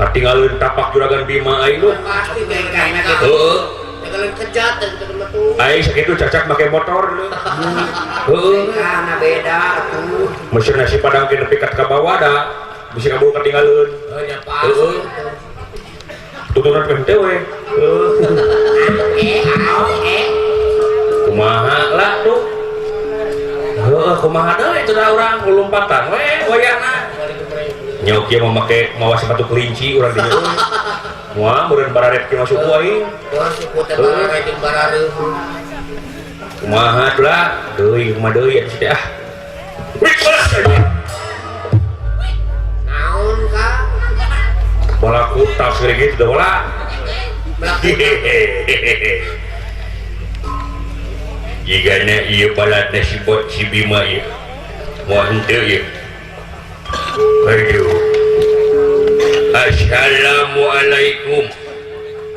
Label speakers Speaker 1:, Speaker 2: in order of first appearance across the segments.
Speaker 1: Katinggalin tapak juragan Bima aing lu.
Speaker 2: Pasti bengkana gitu.
Speaker 1: Heeh.
Speaker 2: Tinggalin kejat gitu mah tuh.
Speaker 1: Aing sakitu cacak make motor lu. Heeh.
Speaker 2: Bengkana beda tuh.
Speaker 1: Mesin nasi padang ge nepi ka bawah da. Bisa kabur katinggalin.
Speaker 2: Oh ya pasti.
Speaker 1: Heeh. Tutunan teh henteu we. Heeh. Kumaha lah tuh. Heeh, kumaha deui itu da urang lompatan we wayahna. Nyok ieu mah make mawa sepatu kelinci urang dieu. Moal meureun bararet kieu masuk ku aing.
Speaker 2: Wah, suku teh bararet jeung barareuh.
Speaker 1: Kumaha tuh lah, deui kumaha deui atuh teh ah. Wih, balas aja.
Speaker 2: Naon ka?
Speaker 1: Bola kutak segede gitu dah bola.
Speaker 2: Belak.
Speaker 1: Jigana ieu balatna si bot si Bima ieu. Moal henteu ieu. Aduh. Assalamualaikum.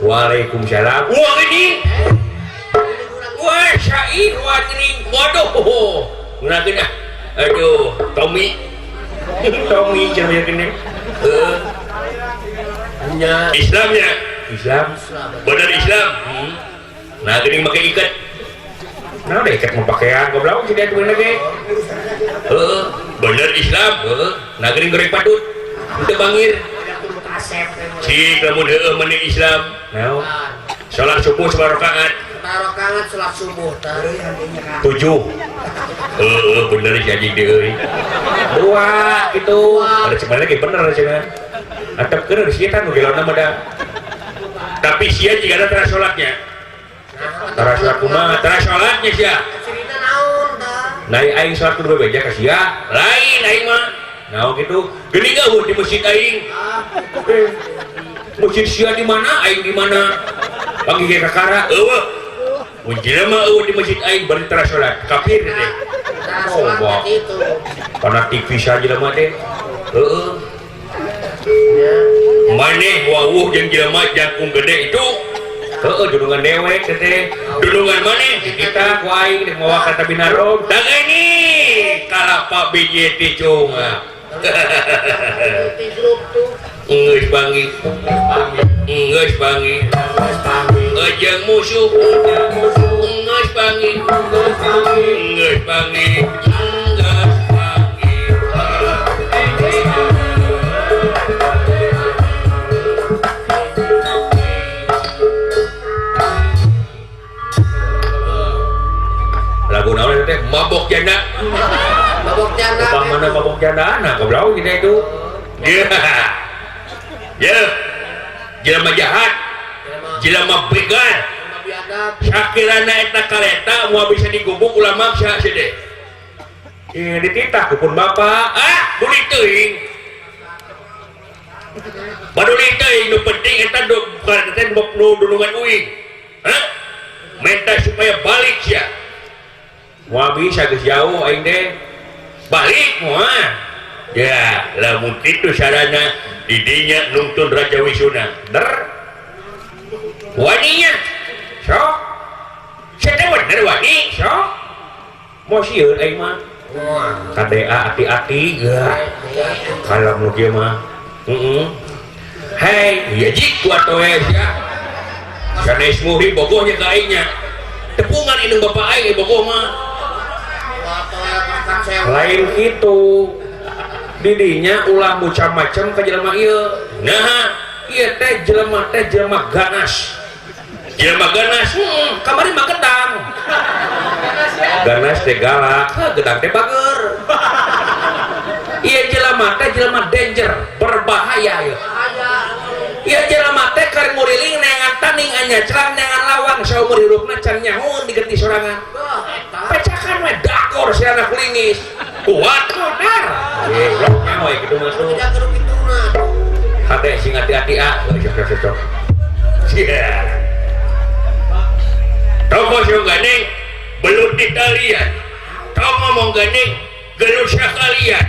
Speaker 1: Waalaikumsalam. Wah ini. Wah syair wah geuning. Waduh. Ngunakeun ah. Aduh, Tommy. Tommy cenah geuning. Heeh.
Speaker 2: Nya.
Speaker 1: Islamnya. Islam. Bener Islam. Nah geuning make ikat. Nah udah ikat mau pakaian goblok si dia tuh ge. Heeh, bener Islam. Heeh. Nah geuning goreng patut. Henteu bangir. Cik lamun heueuh mending Islam. Naon? Salat subuh sabaraha rakaat?
Speaker 2: Rakaat salat subuh tah.
Speaker 1: 7. Heeh, bener si anjing deui euy. 2 gitu. Ada cuman lagi bener cenah. Antepkeun si eta nu gelona mah da. Tapi sia jigana tara salatnya. Tara salat kumaha? Tara salatnya sia.
Speaker 2: Cerita naon tah?
Speaker 1: Nah aing salat kudu bebeja ka sia. Lain aing mah. Naon kitu? Geuning eueuh di masjid aing. Masjid sia di mana? Aing di mana? Panggih ge kakara eueuh. Mun jelema eueuh di masjid aing bari tara salat. Kafir teh.
Speaker 2: Tara salat
Speaker 1: Oh,
Speaker 2: gitu.
Speaker 1: Fanatik pisan jelema teh. Heeh. Maneh wawuh jeung jelema jangkung gede itu. Heeh, dulungan dewek teh. Dulungan maneh di kita ku aing rek mawa ka Binarong. Dang ini kalapa biji ti cunga. Geus bangi. Geus bangi. Ejeng musuh. Geus bangi. Geus bangi. Geus bangi. Lagu naon teh? Mabok janda.
Speaker 2: Mabok janda.
Speaker 1: Bang mana mabok janda? Nah, goblok kita itu. Ya. Ya. Jelema jahat, jelema begal. Sakirana eta kareta moal bisa digubuk ulah maksa sia teh. Dititah ku pun bapak. Ah, buli teuing. Baduli teuing nu penting eta kareta teh nu dulungan uing. Hah? Minta supaya balik sia. Moal bisa geus jauh aing teh. Balik moal. Ya, lamun kitu sarana didinya nuntun Raja Wisuna. Der. Waninya. Sok. Sia teh bener wani, sok. Moal sieun aing mah. KDA ati-ati geuh. Kalau nu kieu mah. Heeh. Hei, ieu jik kuat we sia. Sanes muhri bogohnya ka aingnya. Tepungan indung bapak aing bogoh mah. Lain kitu. Didinya ulah macam-macam ka jelema ieu. Nah, ieu teh jelema ganas. Jelema ganas, kamari mah gedang. Ganas teh galak, heuh gedang teh bager. Ieu jelema teh jelema danger, berbahaya ieu. Ieu jelema teh keur nguriling neangan tanding anyaclang neangan lawan saumur hirupna can nyahoeun digenti sorangan. Pecakan we dakor si anak lingis. Kuat modar. Goblok nyaho we kitu mah tuh. Hate sing hati-hati ah, sok sok sok. Sia. Toko sing gandeng belut di talian. Tong ngomong gandeng gelut sakalian.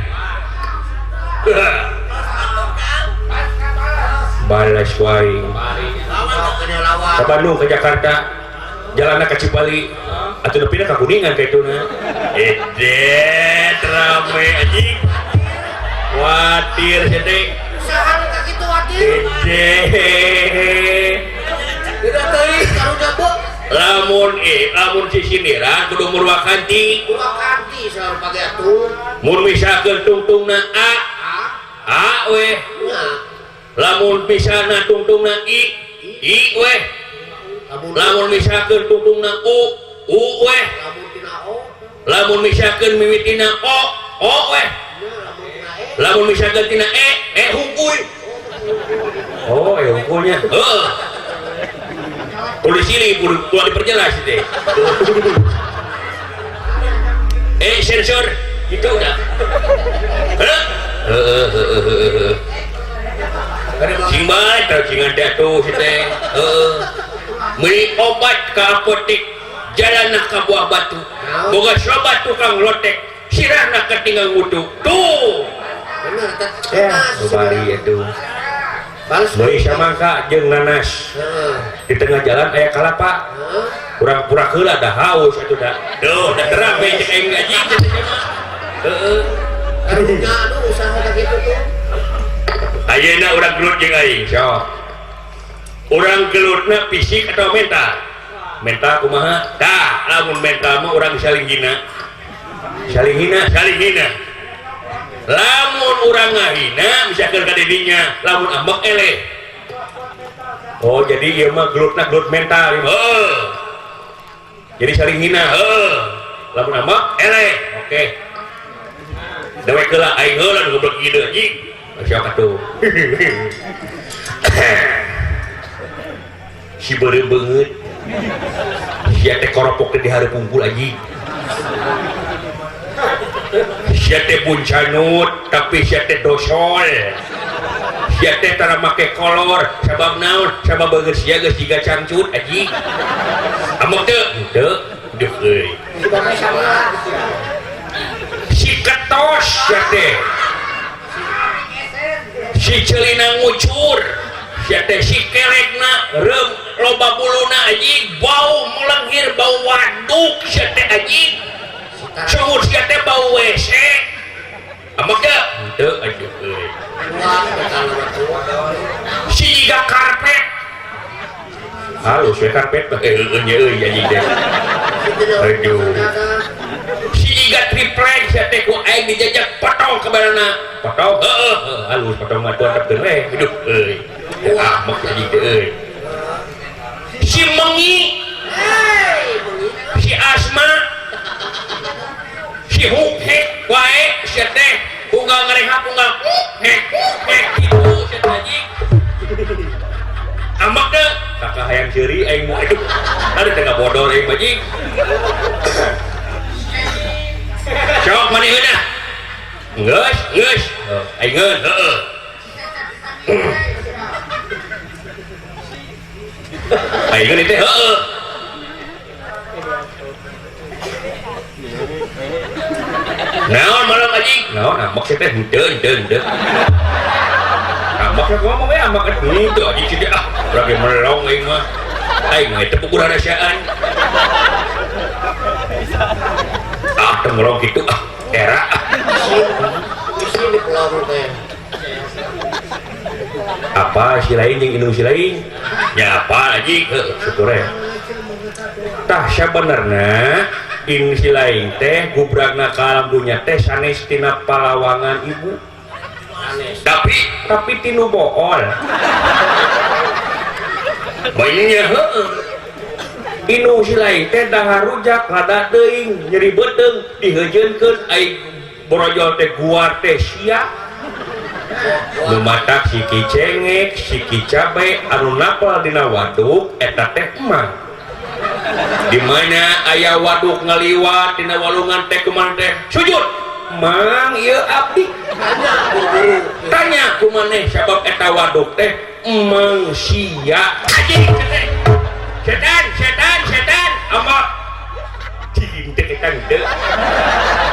Speaker 1: Balas wae. Ke Bandung ke Jakarta, jalanna ke Cipali. Atuh nepi ka Kuningan ka ituna. Edet rame anjing. Watir sia teh.
Speaker 2: Usaha ka kitu watir.
Speaker 1: Ade.
Speaker 2: Tidak teuing karunya bu.
Speaker 1: Lamun lamun sisindiran kudu murwakanti.
Speaker 2: Murwakanti selalu pake atuh.
Speaker 1: Mun misalkeun tungtungna A, A we. Lamun misalna tungtungna I, I we. Lamun misalkeun tungtungna U, U we. Lamun misalkeun mimitina O, O we. Lamun misalkeun tina E, E hungkul. Oh, E hungkulnya. Heeh. Kudu sini, kudu diperjelas teh. Sensor itu udah. Heeh heeh heeh. Sing bae tah cingan teh atuh si teh. Heeh. Meuli obat ka apotek, jalanna ka Buah Batu. Boga sobat tukang lotek, sirahna katinggal wudu. Tuh.
Speaker 2: Bener teh.
Speaker 1: Bari atuh. Meuli samangka jeung nanas. Di tengah jalan aya kalapa. Pura-pura heula da haus atuh da. Duh, da terang we cek aing ngaji teh mah. Heeh.
Speaker 2: Karunya anu usaha ka kitu tuh.
Speaker 1: Ayeuna urang gelut jeung aing, sok. Urang gelutna fisik atau mental? Mental kumaha? Tah, lamun mental mah urang saling hina. Saling hina, saling hina. Lamun urang ngahina misalkan ka didinya, lamun ambek eleh. Oh, jadi ieu mah gelutna gelut mental. Heeh. Jadi saling hina, heeh. Lamun ambek eleh. Oke. Dewek heula aing heula nu goblok ieu anjing. Sok atuh. Si beureum beungeut. Sia teh koropok teh di hareup pungkul anjing. Sia teh buncanut tapi sia teh dosol. Sia teh tara make kolor sabab naon? Sabab beungeut sia geus jiga cangcut anjing. Amok teu? Henteu. Duh euy. Si ketos sia teh. Si celina ngucur. Sia teh si kelekna reum loba buluna anjing, bau melenghir bau waduk sia teh anjing. Sumur sia teh bau WC. Amok teu? Henteu aduh euy. Si jiga karpet. Halus we karpet mah heueuh nya euy anjing teh. Aduh. Si jiga triplek sia teh ku aing dijajak potong ka barana. Potong heueuh halus potong mah tuh antepkeun we. Aduh euy. Amok anjing teh euy. Si Mengi, si Asma, si Hukhek wae sia teh unggal ngarehap unggal hek hek kitu sia teh anjing. Ambek teu? Kakak hayang seuri aing mah aduh. Ada teh ngabodor aing mah anjing. Sok maneh heuna. Geus, geus. Aing ngeun, heeh. Aing ngeun teh heeh. Naon malam anjing? Naon ambek sia teh henteu henteu henteu. Ambek ngomong we ambek henteu anjing sia ah, urang ge melong aing mah. Aing mah teu puguh rahasiaan. Ah, teu melong kitu ah, era.
Speaker 2: Isi di pulau teh.
Speaker 1: Apa si lain jeung indung si lain? Ya apa anjing? Heuh, syukur we. Tah sabenerna in si lain teh gubragna ka alam dunya teh sanes tina palawangan ibu. Tapi tinu bool. Bayinya heueuh. Inu si lain teh dahar rujak lada teuing nyeri beuteung diheujeunkeun ai borojol teh guar teh sia. Nu matak siki cengek, siki cabe anu napal dina waduk eta teh emang. Di mana aya waduk ngaliwat dina walungan teh kumaha teh? Sujud. Mang ieu abdi. Tanya ku maneh sabab eta waduk teh emang sia. Anjing teh. Setan, setan, setan. Amak. Cing teh eta henteu.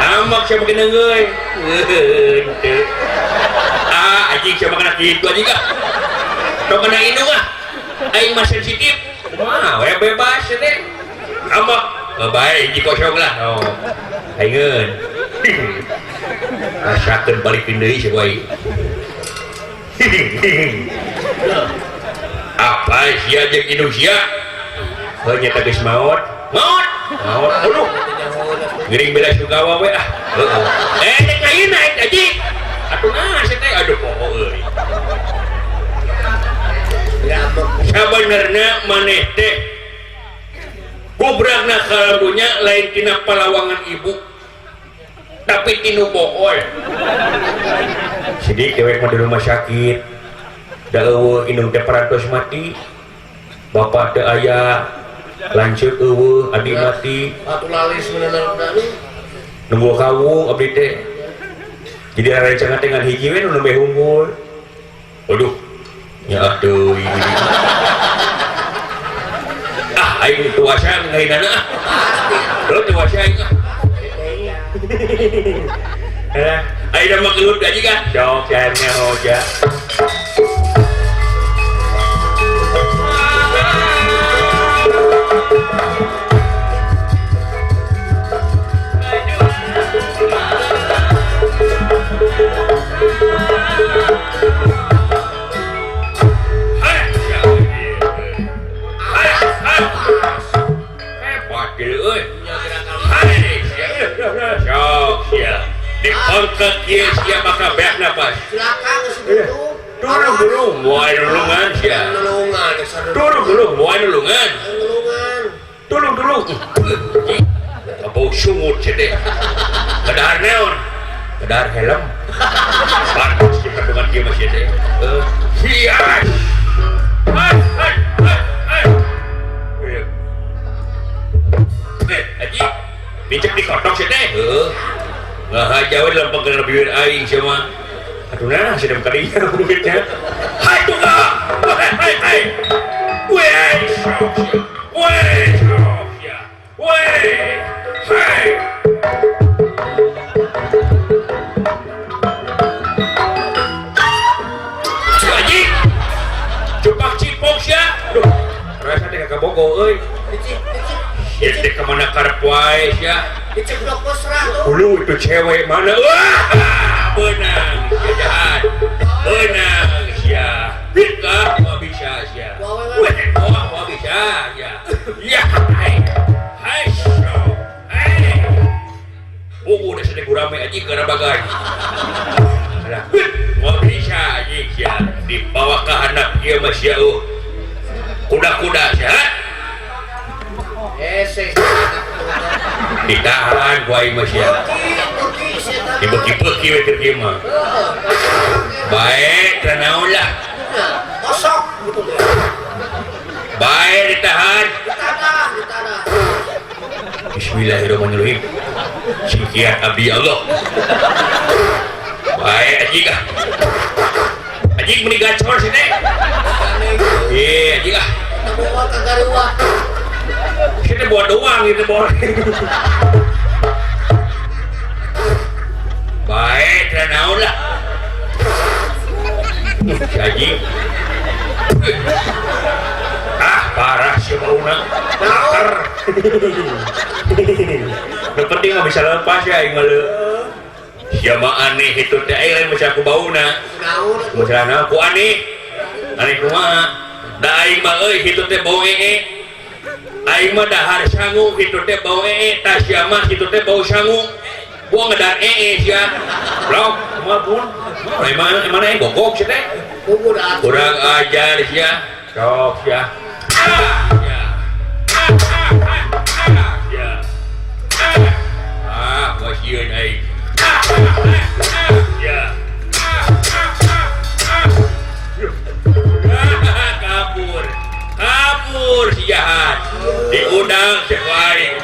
Speaker 1: Amak sia makin euy. Henteu. Ah, anjing sia makan kitu anjing ah. Tong kana indung ah. Aing mah sensitif. Kumaha we bebas teh. Amak bae hiji kosong lah. Oh. Aing rasakeun balik deui sia wae. Apa sia jeung indung sia? Heuh nya teh geus maot. Maot. Maot. Aduh. Gering bela sugawa we ah. Heeh. Eh teh kaina eta haji. Atuh nah sia teh aduh poho euy. Sabenerna maneh teh gobragna kalabunya lain tina palawangan ibu tapi tinu bohol. Sedih dewek mah di rumah sakit da eueuh indung teh parantos mati bapak teu aya lanceuk eueuh adi mati
Speaker 2: atuh lalis meunang
Speaker 1: nunggu kawung abdi teh jadi rencana teh ngan hiji we nu nembe unggul. Aduh ya atuh ah aing tuasa ngainana ah teu tuasa aing ah eh aing mah gelut aja kan sok nya hoja. Sia maka beak napas.
Speaker 2: Silakan geus
Speaker 1: Turun dulu, moal nulungan sia. Turun dulu, moal nulungan. Turun dulu. Bau sungut sia teh. Kadahar naon? Kadahar helm. Pantes jeung kandungan kieu mah sia teh. Sia. Hai hai hai hai. Haji, dicek dikotok sia teh. Heuh. Ngahaja we lempeng kana bibir aing sia mah. Aduh nah, sedem kadinya duitnya. Hai tukang. Hai hai hai. Weh, sok sia. Weh, sok sia. Weh. Hai. Haji. Cepak cipok sia. Aduh, rasa teh kabogo euy. Sia teh ka mana karep wae sia. Dulu itu cewek mana? Wah, benang sia jahat. Benang sia. Bika mau bisa sia. Wah, mau bisa ya. Ya, hai. Hai, so. Hai. Buku udah sedih gurame aja karena bagai. Alah, mau bisa aja sia. Dibawa ke handap ieu mah sia. Kuda-kuda sia. Ditahan ku aing mah sia. Dibeki-beki we keur kieu mah. Bae teu naon lah.
Speaker 2: Kosok
Speaker 1: Bae ditahan. Bismillahirrahmanirrahim. Sikian abdi Allah. Bae haji ah. Haji meuni gacor sih teh. Ieu haji ah. Kita buat doang gitu boleh. Baik, tidak naon lah. Si Haji. Ah, parah si bauna. Laker. Yang penting nggak bisa lepas ya, aing mah. Sia mah aneh itu teh aing lain bisa ku bauna. Masalah naon ku aneh. Aneh kumaha? Da aing mah euy kitu teh bau ee. Aing mah dahar sangu kitu teh bau ee, tah sia mah kitu teh bau sangu. Buang ngedar ee sia. Blok, kumaha pun. Mana mana aing gogok sia teh. Kurang ajar sia. Sok sia. Ah, sia. Ah, ah, ah, ah, sia. Ah, wasieun aing. Ah, ah, ah, ah, sia. Ah, ah, ah, ah. Kabur. Kabur si jahat. Diundang cek wae.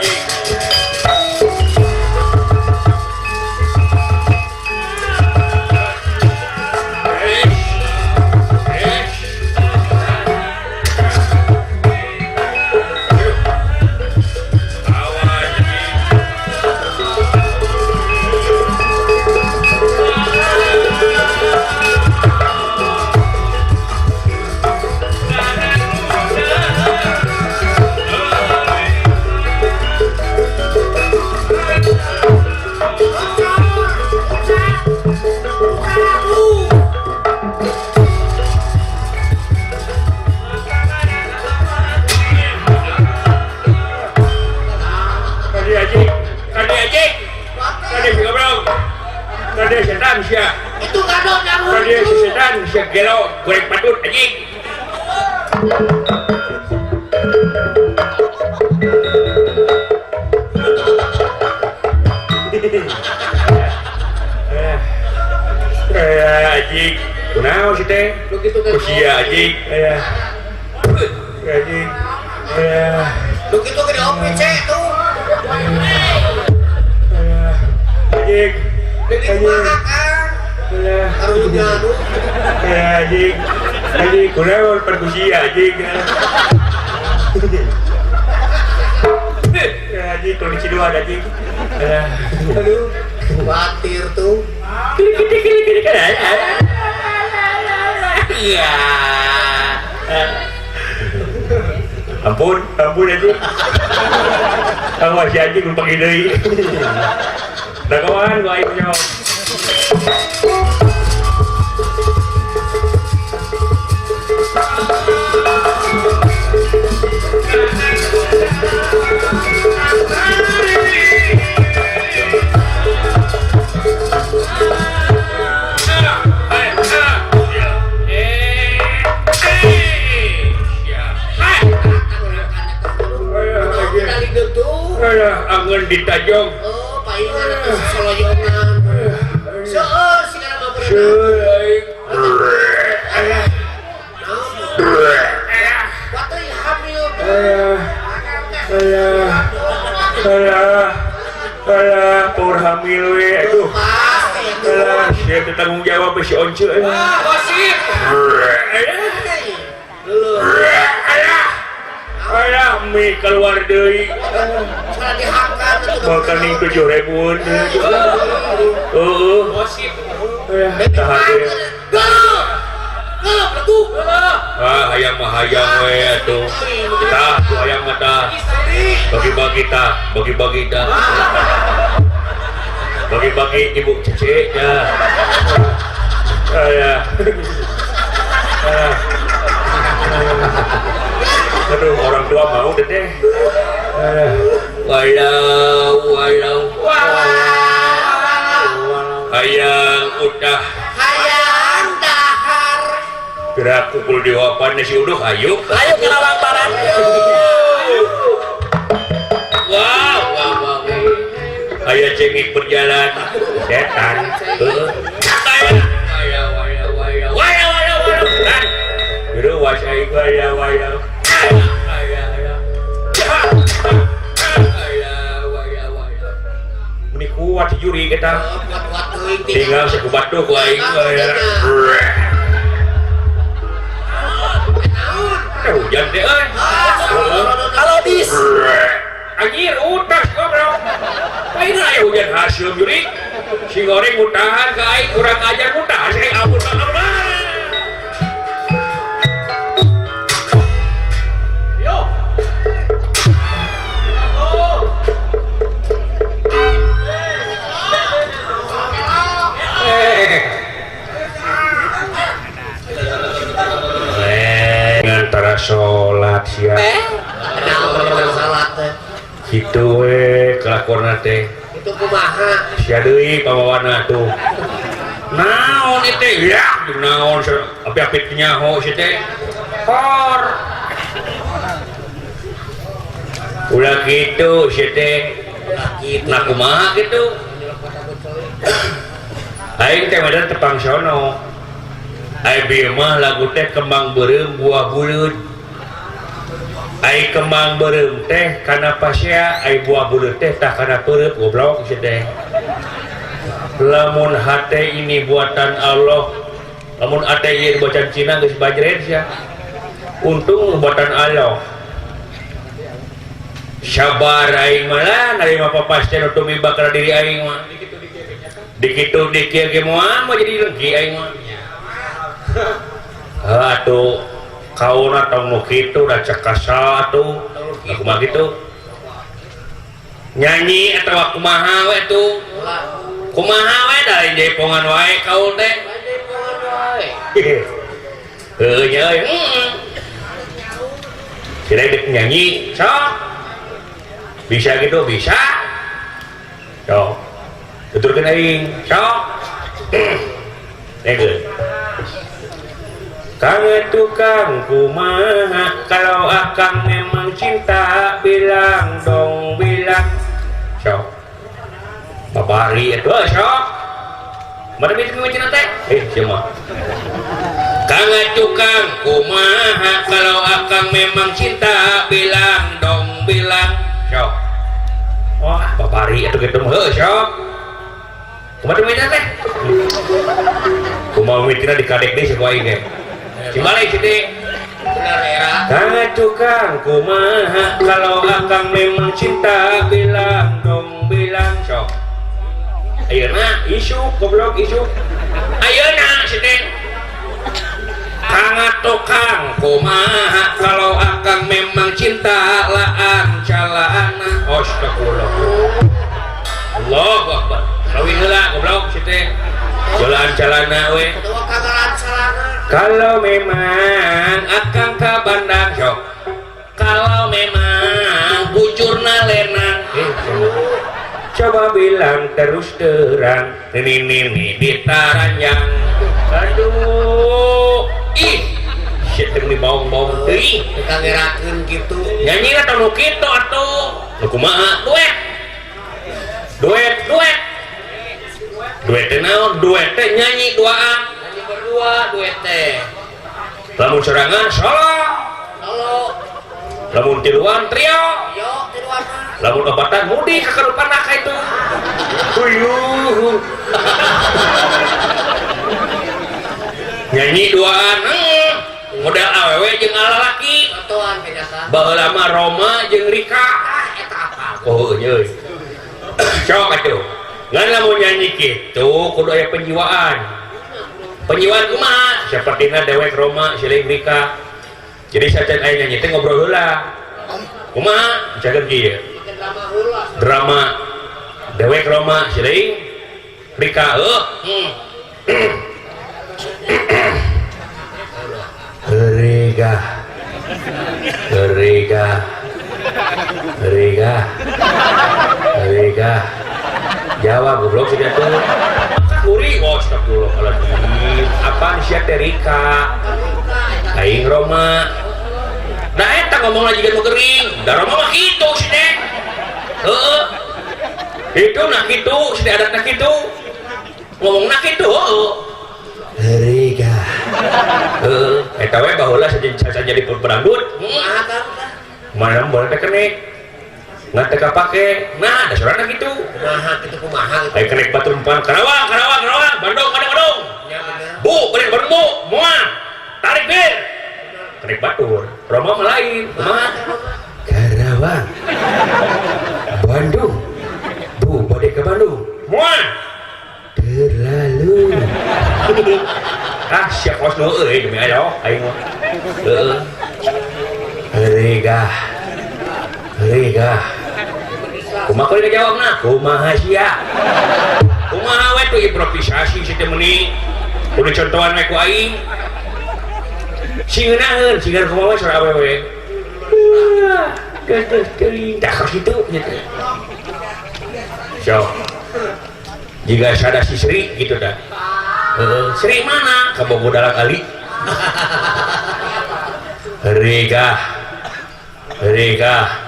Speaker 1: Terusan sia gelo goreng patut anjing. Anjing. Kunaon sih teh? Ku sia anjing. Anjing.
Speaker 2: Lu kitu ge diopi cek tuh.
Speaker 1: Anjing.
Speaker 2: Jadi kumaha Kang? Karunya aduh.
Speaker 1: Anjing. Anjing kunaon perkusi anjing. Anjing kondisi dua anjing.
Speaker 2: Aduh, khawatir tuh.
Speaker 1: Iya. Ampun, ampun anjing. Awas si anjing lupa deui. Da kawan gua aing nyawa. Angeun ditajong.
Speaker 2: Oh, paingan atuh soloyongan. Seueur sigana mah berenang.
Speaker 1: Seueur aing.
Speaker 2: Batuy hamil tuh.
Speaker 1: Alah. Alah, power hamil we aduh. Alah, sia teu tanggung jawab si Once.
Speaker 2: Wah, gosip.
Speaker 1: Alah. Alah, mie keluar deui. Makan 7.000. Heeh.
Speaker 2: Gosip.
Speaker 1: Tahan deh. Ah, hayang mah hayang we atuh. Tah, tuh hayang mah tah. Bagi-bagi tah, bagi-bagi tah. Bagi-bagi ibu cece ya. Alah. Aduh, orang tua mau deh teh. Walau, walau, walau. Hayang udah,
Speaker 2: hayang dahar.
Speaker 1: Gerak pukul diwapan nasi uduk, ayo.
Speaker 2: Ayo ke Lawang Barat.
Speaker 1: Wow, wow, wow. Ayah cengik berjalan, setan. Ayah, walau, walau, walau, walau, walau. Geru wasai, walau, walau. Kuat juri kita tinggal sekubat tuh ku aing hujan deh euy
Speaker 2: kalau dis
Speaker 1: anjir utas goblok lain aya hujan hasil juri si goreng mutahan ka aing kurang ajar mutahan sing ampun ampun. Antara sholat sia kitu we kelakuanna teh
Speaker 2: kitu kumaha
Speaker 1: sia deui pamawana tuh naon ieu teh ya naon api-api nyaho si teh hor ulah kitu si teh nah kumaha kitu aing teh badan tepang sono. Ai bieu mah lagu teh kembang beureum buah buleud. Ai kembang beureum teh kana pasea, ai buah buleud teh tah kana peureub goblok si teh. Lamun hate ini buatan Allah, lamun hate ieu buatan Cina geus bajret sia. Untung buatan Allah. Sabar aing mah lah narima papasten nu tumiba kana diri aing mah. Dikitu dikieu ge moal mah jadi lengki aing mah. Atuh kauna tong nu kitu da cekasa atuh kumaha kitu nyanyi atawa kumaha we atuh kumaha we da jaipongan wae kaul teh heuh nya euy sira dek nyanyi sok bisa gitu bisa sok tuturkeun aing sok. Dengeun. Kang tukang kumaha kalau akang memang cinta bilang dong bilang. Sok. Babari itu sok. Mana mimiti teh? Eh, sia mah. Kang tukang kumaha kalau akang memang cinta bilang dong bilang. Sok. Wah, babari atuh kitu mah heuh sok. Kumaha mimitina teh? Kumaha mimitina dikadek deui ku aing ge. Cibalik sini.
Speaker 2: Bener era.
Speaker 1: Kang tukang kumaha kalau akang memang cinta bilang dong bilang sok. Ayeuna isuk goblok isuk. Ayeuna sini. Kang tukang kumaha kalau akang memang cinta laan calana. Astagfirullah. Allahu akbar. Kawin heula goblok sini. Jalan calana we. Kalau memang akang ka bandang sok. Kalau memang bujurna lenang. Coba bilang terus terang. Nini nini ditaranjang. Aduh. Ih. Shit teh baong-baong teuing.
Speaker 2: Dikangerakeun kitu.
Speaker 1: Nyanyi atau nu kitu atuh. Nu kumaha? Duet. Duet, duet. Duet teh naon? Duet teh nyanyi duaan.
Speaker 2: Nyanyi berdua duet teh.
Speaker 1: Lamun sorangan solo.
Speaker 2: Solo.
Speaker 1: Lamun tiluan trio.
Speaker 2: Yo, tiluan mah.
Speaker 1: Lamun opatan mudik ka karupanak ka itu. Huyuh. Nyanyi duaan. Model awewe jeung alalaki.
Speaker 2: Atoan bedakan.
Speaker 1: Baheula mah Roma jeung Rika.
Speaker 2: Ah, eta apa?
Speaker 1: Oh, euy. Sok atuh. Ngan lamun nyanyi kitu kudu aya penjiwaan. Penjiwaan kumaha? Sapertina dewek Roma siling Rika. Jadi sacan aya nyanyi teh ngobrol heula. Kumaha? Misalkan kieu. Drama dewek Roma siling Rika heuh. Rika. Rika. Rika. Rika. Jawab goblok sih tuh. Kuri, oh astagfirullahaladzim. Apaan sia teh Rika? Aing Roma. Nah eta ngomong lagi kan gering. Da Roma mah kitu sih teh. Heeh. Itu nah kitu, sih teh adatna kitu. Ngomongna kitu heueuh. Rika. Heeh, eta we baheula saja jadi pedangdut.
Speaker 2: Kumaha tah?
Speaker 1: Mana boleh teh kenek. Ngan teu kapake. Nah, da sorana kitu.
Speaker 2: Kumaha kitu kumaha kitu.
Speaker 1: Aya kenek batur empan Karawang, Karawang, Karawang, Bandung, Bandung, Bandung.
Speaker 2: Ya bener.
Speaker 1: Bu, balik Bandung, Bu. Moal. Tarik bir. Kenek batur. Roma mah lain. Kumaha? Karawang. Bandung. Bu, balik ke Bandung. Moal. Terlalu. Ah, siap kos nu euy demi Allah aing mah. Heeh. Rega. Rega. Kumaha kudu jawabna? Kumaha sia? Kumaha we tuh improvisasi si teh meuni. Kudu contohan we ku aing. Singeunaheun, singeur kumaha we sora awewe. Geus teuing tah kitu gitu. Sok. Jika sada si Sri gitu dah. Heeh, Sri mana? Ka Bogor dalang Ali. Rega. Rega.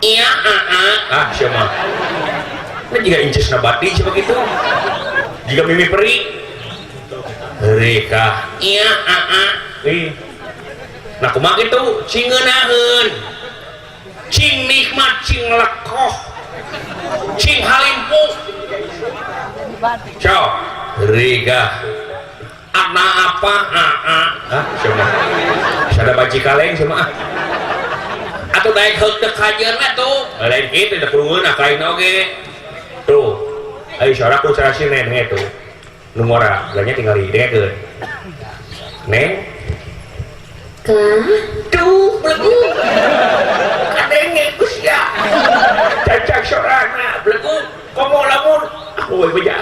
Speaker 1: Iya, ah, siapa? Nah, jika inces nabati siapa gitu. Jika mimi peri. Reka. Iya, ih. Nah, kumaha kitu? Cing ngeunaheun. Cing nikmat, cing lekoh. Cing halimpuh. Sok. Rega. Ana apa? Ah, siapa? Sada baci kaleng sama ah. Atau daek heuk teu kajeun we tuh. Lain kitu da kudu ngeunah ka aing oge. Tuh. Ayo sora ku cara si neng tuh. Nu ngora, ganya tinggal didengekeun. Neng.
Speaker 3: Ka.
Speaker 1: Tuh, belegu. Kadenge ku sia. Cacak sorana belegu. Komo lamun aku we beja.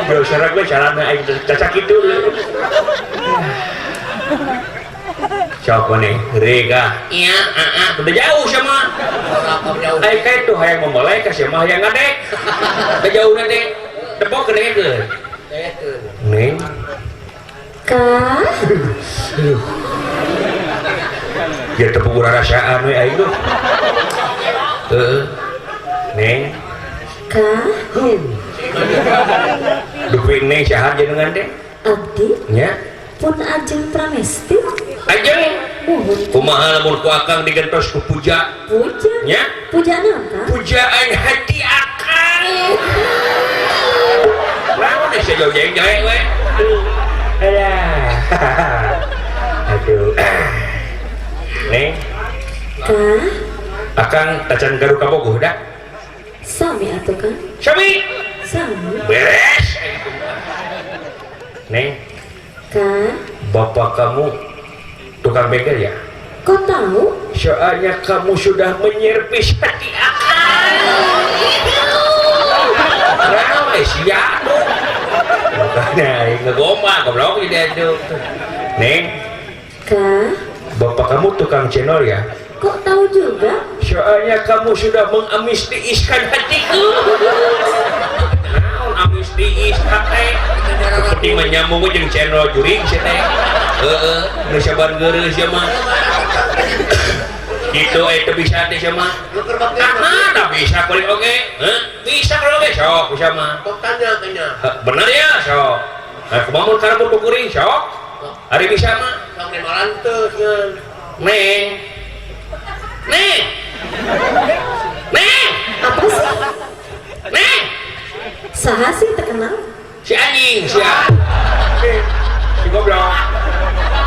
Speaker 1: Bro, sora gue carana aing cacak kitu. Sok nih, Rega. Iya, udah jauh sama. Ai ka itu hayang memulai ka sia mah hayang ngadek. Udah jauh nanti. Tepok kedengekeun. Neng.
Speaker 3: Ka
Speaker 1: Aduh. Ya teu puguh rarasaan we aing duh. Heeh. Neng.
Speaker 3: Ka
Speaker 1: Dupi neng saha jenengan teh?
Speaker 3: Abdi
Speaker 1: Nya.
Speaker 3: Pun Ajeng Pramesti.
Speaker 1: Ajeng.
Speaker 3: Muhun.
Speaker 1: Kumaha lamun ku akang digentos ku puja?
Speaker 3: Puja.
Speaker 1: Nya.
Speaker 3: Pujaan apa?
Speaker 1: Pujaan hati akang. Naon deh jauh jauh jauh we. Alah. Aduh. Neng,
Speaker 3: Ka
Speaker 1: akang tacan gaduh kabogoh da?
Speaker 3: Sami atuh kan?
Speaker 1: Sami.
Speaker 3: Sami.
Speaker 1: Beres. Neng,
Speaker 3: Ka
Speaker 1: bapak kamu tukang bengkel ya?
Speaker 3: Kok tahu?
Speaker 1: Soalnya kamu sudah menyervis hati akang. Ramai sia tuh. Makanya aing ngegombal goblok di itu. Neng,
Speaker 3: Ka
Speaker 1: bapak kamu tukang channel ya?
Speaker 3: Kok tahu juga?
Speaker 1: Soalnya kamu sudah mengamistiiskan hatiku. Naon amistiis hate? Penting mah nyambung jeung channel juring sia teh. Heeh, nu saban geureuh sia mah. Gitu teu bisa teh sia mah.
Speaker 2: Lu keur bakti.
Speaker 1: Nah, nah bisa kuring oge. Heuh, bisa kuring oge sok bisa mah.
Speaker 2: Kok tanya tanya.
Speaker 1: Heh, bener ya sok. Nah, kumaha mun karambut ku kuring sok? Ari bisa mah.
Speaker 2: Sok nemalan teu cenah.
Speaker 1: Neng. Neng. Neng.
Speaker 3: Apa sih?
Speaker 1: Neng.
Speaker 3: Saha sih terkenal?
Speaker 1: Si anjing sia. Si goblok.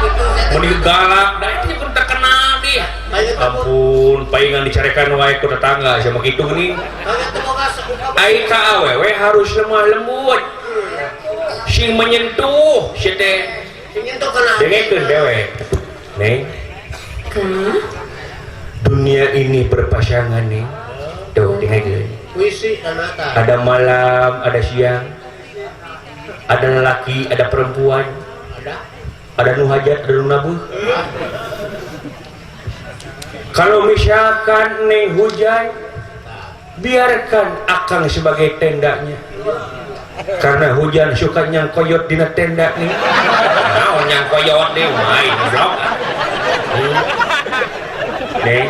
Speaker 2: Itu saya
Speaker 1: Mun galak, da itu pun terkenal dia.
Speaker 2: Banyak temu.
Speaker 1: Ampun, palingan dicarekan wae ku tetangga sia mah kitu geuning.
Speaker 2: Banyak temu ka sakuka.
Speaker 1: Ai ka awewe harus lemah lembut. Sing menyentuh sia teh.
Speaker 2: Sing nyentuh kana.
Speaker 1: Dengekeun dewe. Neng,
Speaker 3: Ka
Speaker 1: dunia ini berpasangan nih. Tuh, dengekeun.
Speaker 2: Puisi kanata.
Speaker 1: Ada malam, ada siang. Ada lelaki, ada perempuan.
Speaker 2: Ada.
Speaker 1: Ada nu hajat, ada nu nabuh. Kalau misalkan neng hujan, biarkan akang sebagai tendanya. Karena hujan suka nyangkoyot dina tenda nih. Naon nyangkoyot nih, main goblok. Neng,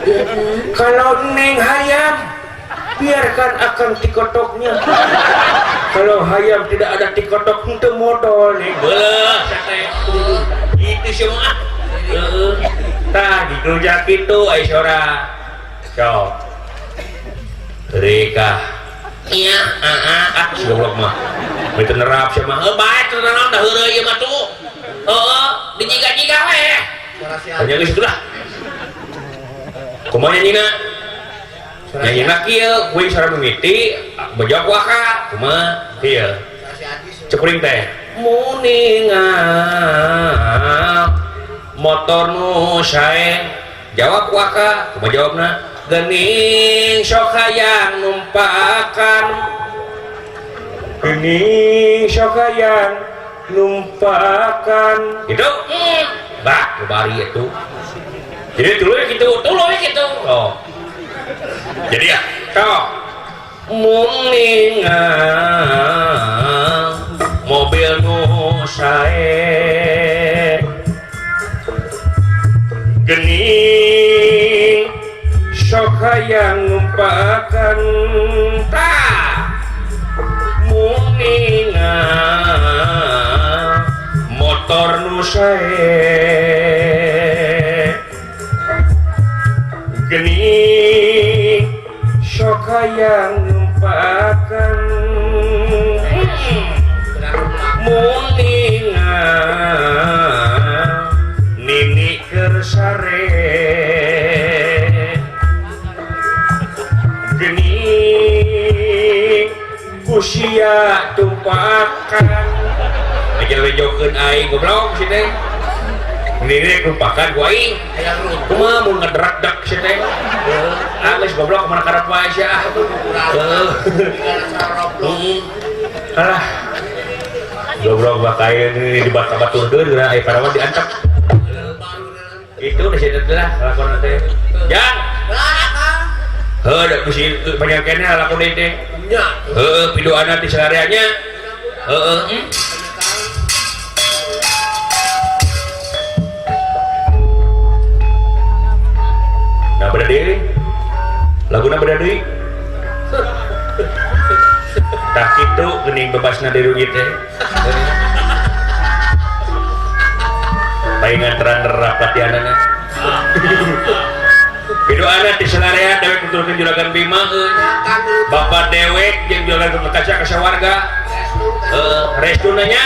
Speaker 3: Iya kan?
Speaker 1: kalau neng hayam, biarkan akang tikotoknya. Kalau hayam tidak ada tikotok henteu modal nih. Beulah sate. Itu semua. Heeh. Tah dikerja kitu ai sora. Sok. Rika. Iya, ah ah si goblok mah. Teu nerap sia mah. Heuh bae teu naon da heureuy ieu mah tuh. Heeh, dijiga-jiga we.
Speaker 2: Suara si
Speaker 1: Hanya geus itulah. Kumaha nyanyina? Nyanyina kieu, kuing sora mimiti, bejo ku aka. Kumaha? Kieu.
Speaker 2: Suara si Adi.
Speaker 1: Cek kuring teh. Muninga motor nu sae. Jawab ku aka. Kumaha jawabna? Gening sok hayang numpakan. Gening sok hayang numpakan. Gitu? Bah, bari itu. Jadi tuluy gitu, tuluy gitu. Oh. Jadi ya, sok. Muninga mobil nu sae. Gening sok hayang numpakan tah. Muninga motor nu sae. Gening sok hayang numpakan. Muninga nini keur sare. Gening ku sia tumpakan. Aja lejokeun aing goblok si teh. Nini tumpakan ku aing.
Speaker 2: Hayang runtuh.
Speaker 1: Kumaha mun ngederak-dek si teh. Heeh, ah geus goblok kumaha karep wae sia ah. Heeh. Heeh. Alah. Goblok bakal ini dibata-baturkeun geura aya parawan diantep. Itu udah sih lah lakon teh. Jang. Heuh, da bisi banyak keneh lakon teh.
Speaker 2: Nya.
Speaker 1: Heuh, piduana di sareanya. Heeh. Laguna beda deui. Tah kitu geuning bebasna dirungi teh. Paingan terang rapatianana. Pidoana ti salarea dewek nuturkeun Juragan Bima euy. Bapak dewek jeung Juragan Bima kaca ka sawarga. Heeh, restuna nya.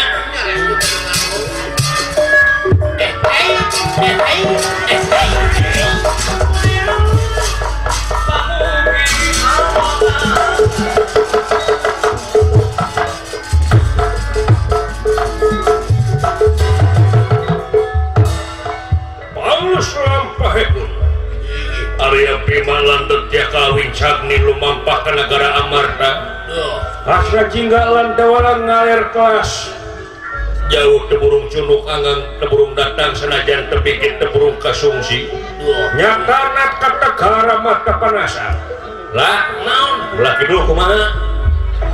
Speaker 1: Paulus lampahipun Arya Bima landet jaka wincagni lumampah ka negara Amarta. Asra jingga landawalang ngalir kelas. Jauh teburung cunuk anggang teburung datang senajan tebikit teburung kasungsi. Nyatana kategara mata panasan. Lah naon? Belah kidul kumaha?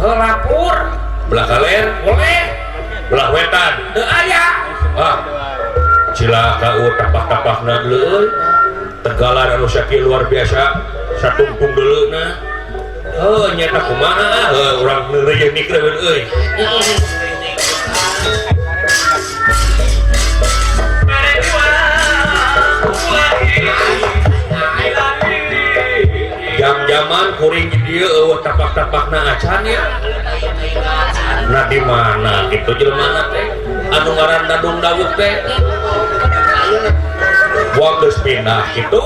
Speaker 1: Heulapur. Belah kaler? Boleh. Belah wetan? Teu aya. Ah. Cilaka eueuh tapak-tapakna leueuy. Tegalan anu sakieu luar biasa satungtung deuleuna. Heuh nyata kumaha heuh urang neureuyeun mikir euy. Jam-jaman kuring di dieu eueuh tapak-tapakna acan ya. Nah di mana kitu jelema teh anu ngaran Dadung Dawuk teh. Buang geus pindah kitu.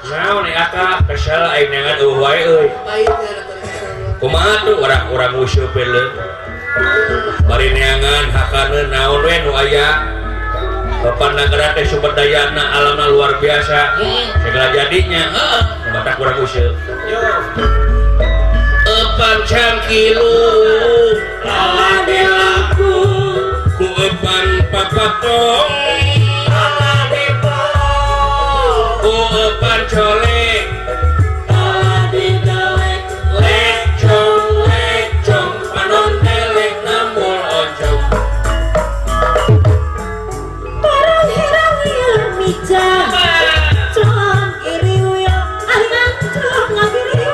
Speaker 1: Naon aka kesel aing neangan eueuh wae euy. Kumaha tuh urang-urang useup we. Bari neangan hakaneun naon we nu aya. Bapak negara teh sumber dayana alamna luar biasa. Segala jadinya heeh batak urang useup. Eupan cangkilu lalah dilaku ku eupan papatong lalah dipolong ku eupan colek lalah didelek lecong lecong panon telek nambul oncom.
Speaker 3: Parang herang liar mija celong kiri uyang ahinan celong ngagiri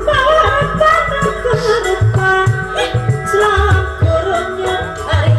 Speaker 3: bawa panah kerupa celong kurunyo hari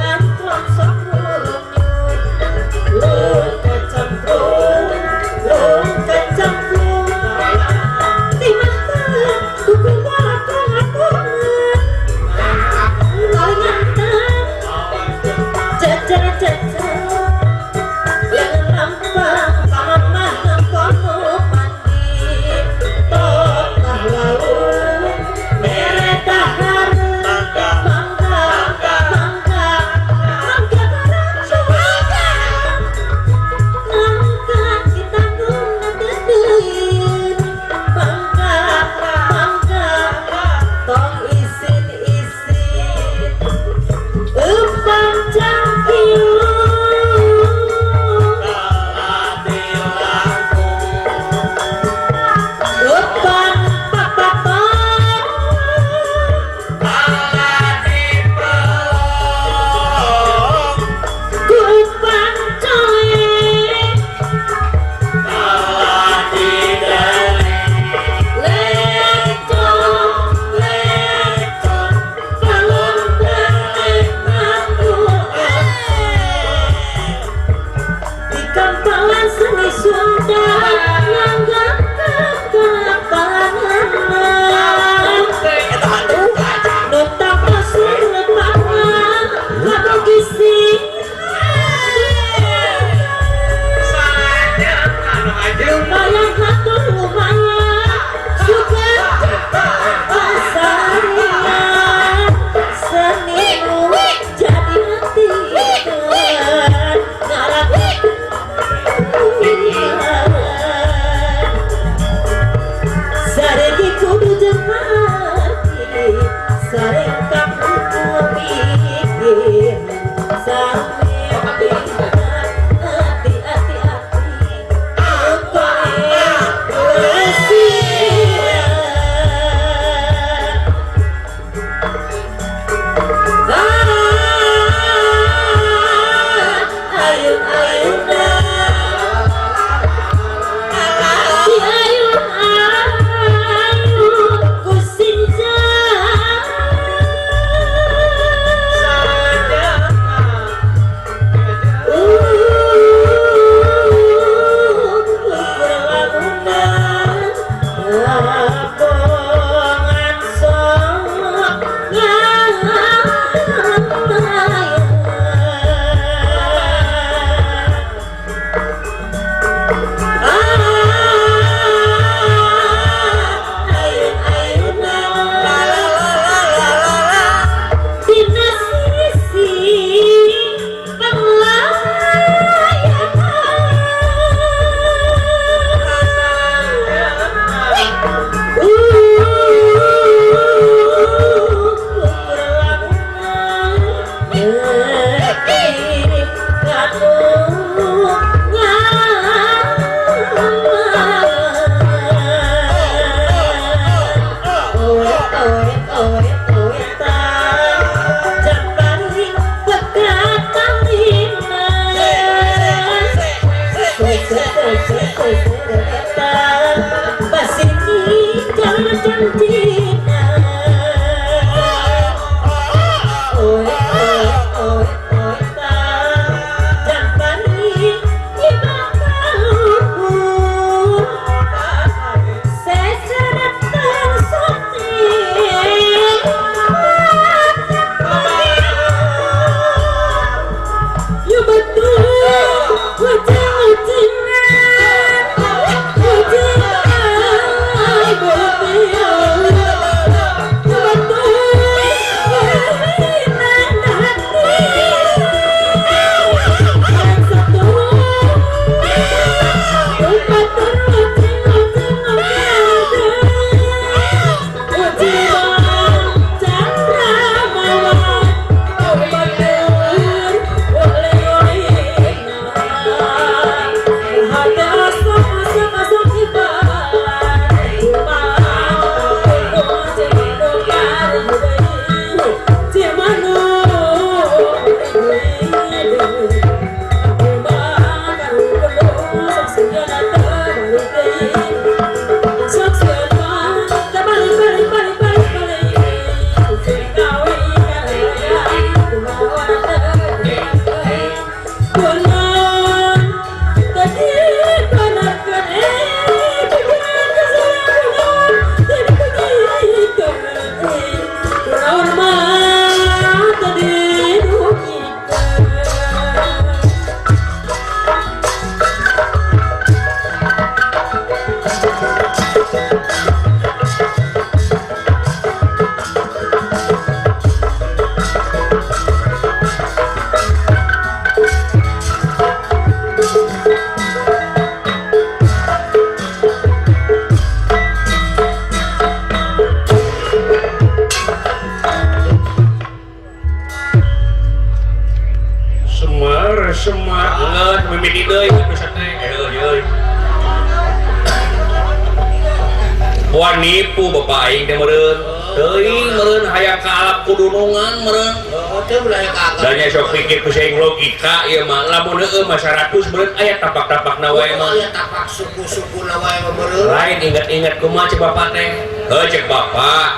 Speaker 1: Wah nipu bapak aing teh meureun. Teuing meureun hayang ka alap kudunungan meureun.
Speaker 2: Oh, teu belah ka.
Speaker 1: Da nya sok pikir ku saing logika ieu mah lamun heueuh mah 100 meureun aya tapak-tapakna wae mah.
Speaker 2: Aya tapak suku-sukuna wae mah meureun.
Speaker 1: Lain inget-inget kumaha cek bapak teh. Heuh cek bapak.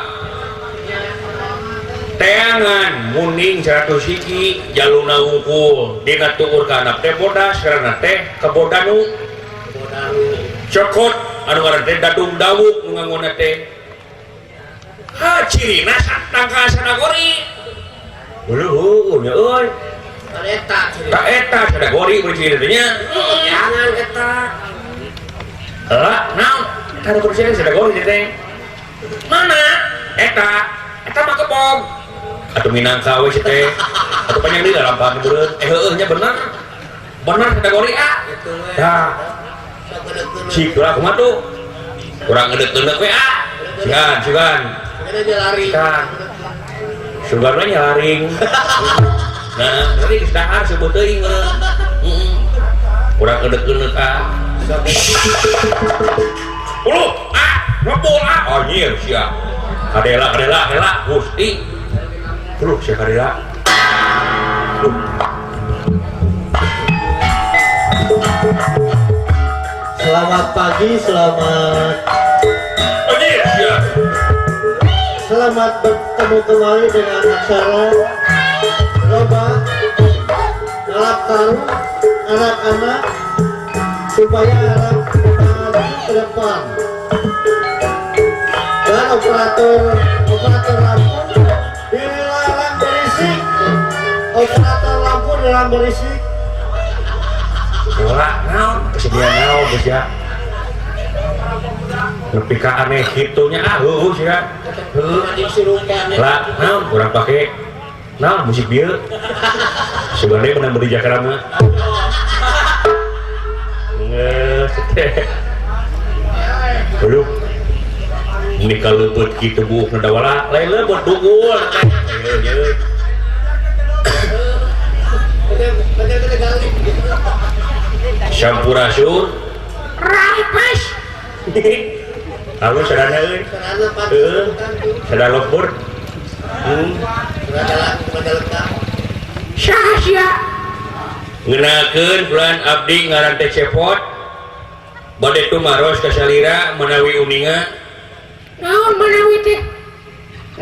Speaker 1: Teangan muning 100 hiji jaluna wungkul dina tuur ka anak teh bodas karena teh kebodanu. Cokot anu ngaran teh dadung dawuk nu ngangona teh. Ha cirina tangkal sadagori. Heueuh nya euy.
Speaker 2: Eta cirina.
Speaker 1: Ta eta sadagori beuh cirina teh nya.
Speaker 2: Jangan eta.
Speaker 1: Lah naon? Eta nu kudu sadagori teh. Mana? Eta. Eta mah kebog. Atuh minangka we si teh. Atuh panjang deui lampahan meureun. Heueuh nya bener. Bener sadagori ah.
Speaker 2: Kitu we.
Speaker 1: Tah. Cik lah kumaha tuh? Kurang ngedek-ngedek we ah. Sigan, sigan.
Speaker 2: Tah.
Speaker 1: Sugan we nyaring. Nah, berarti geus dahar sebut teuing meureun. Heeh. Kurang ngedek-ngedek ah. Uluh, ah, ngebul ah. Anjir sia. Kadela, kadela, kadela, Gusti. Uluh, sia kadela. Uluh.
Speaker 4: Selamat pagi, selamat.
Speaker 1: Anjir sia.
Speaker 4: Selamat bertemu kembali dengan acara Lomba Ngalap Karung anak-anak supaya harap maju ke depan. Dan operator lampu dilarang berisik. Operator lampu dilarang berisik.
Speaker 1: Lah, naon kesedihan naon geus ya. Nepi ka aneh kitunya ah heueuh sia. Heueuh. Lah, naon urang pake naon musik bieu. Sebenarnya menang beri Jakarta mah. Geus teh. Aduh. Ini kalau leupeut kitu buukna dawala, lain leupeut dugul. Sampurasun. Rampes. Lalu sadana euy. Heueuh. Sada lembur. Saha sia? Ngenakeun bulan abdi ngaran teh Cepot. Bade tumaros ka salira manawi uninga. Naon manawi teh?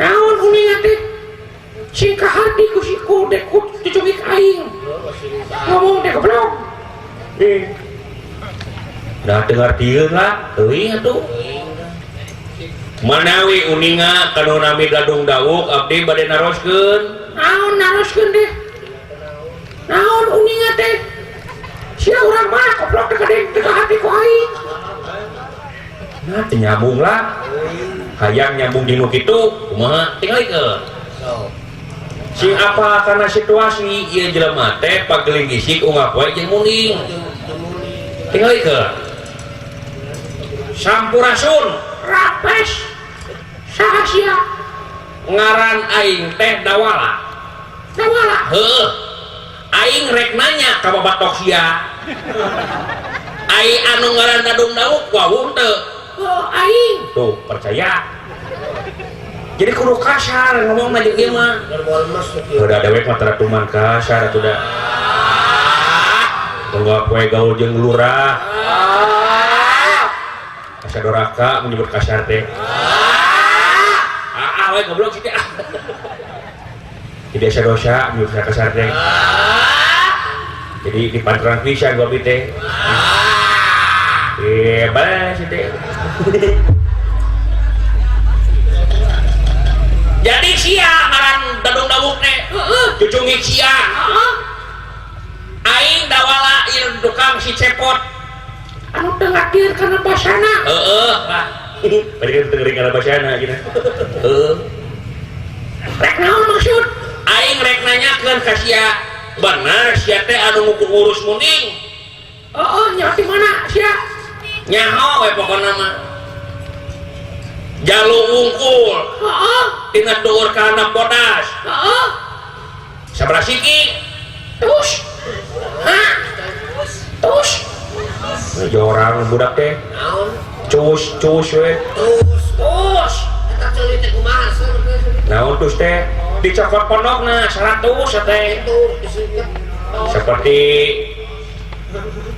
Speaker 1: Naon uninga teh? Sing kaharti ku si kudekut dicungik aing. Ngomong teh goblok. Dah teu ngartieun lah, teuing atuh. Manawi uninga kanu nami Gadung Dawuk abdi bade naroskeun. Naon naroskeun teh? Naon uninga teh? Sia urang mah goblok teh kadeng teu kaharti ku aing. Nah, teu nyambung lah. Hayang nyambung jeung nu kitu, kumaha? Tingalikeun. Sing apa karena situasi ieu jelema teh pageling gisik ungap wae jeung muning. Tingalikeun. Sampurasun, rapes. Saha sia? Ngaran aing teh Dawala. Dawala. Heueuh. Aing rek nanya ka babatok sia. Aing anu ngaran Dadung Dawuk wawuh teu? Oh, aing. Tuh, percaya. Jadi kudu kasar ngomongna jeung ieu mah. Udah dewek mah teratuman kasar atuh da. Tunggu poe gaul jeung lurah. Asa doraka menyebut kasar teh. Ah, we goblok sih teh. Jadi asa dosa menyebut kasar teh. Jadi di panteran pisan gua teh. Bae sih teh. Jadi sia ngaran Dadung Dawuk teh. Heeh, cucungik sia. Heeh. Aing Dawala ieu tukang si Cepot. Anu teu ngatir kana basana. Heeh, lah. Bari kan teu ngeri kana basana gitu. Heeh. Rek naon maksud? Aing rek nanyakeun ka sia. Bener sia teh anu ngurus muning. Heeh, nya di mana sia? Nyaho we pokona mah. Jalu wungkul. Heeh. Tina duur ka handap bodas. Heeh. Sabaraha siki? Terus. Hah? Terus. Jorang budak teh.
Speaker 2: Naon?
Speaker 1: Cus, cus we.
Speaker 2: Terus.
Speaker 1: Naon tus teh dicokot pondokna 100 teh. Seperti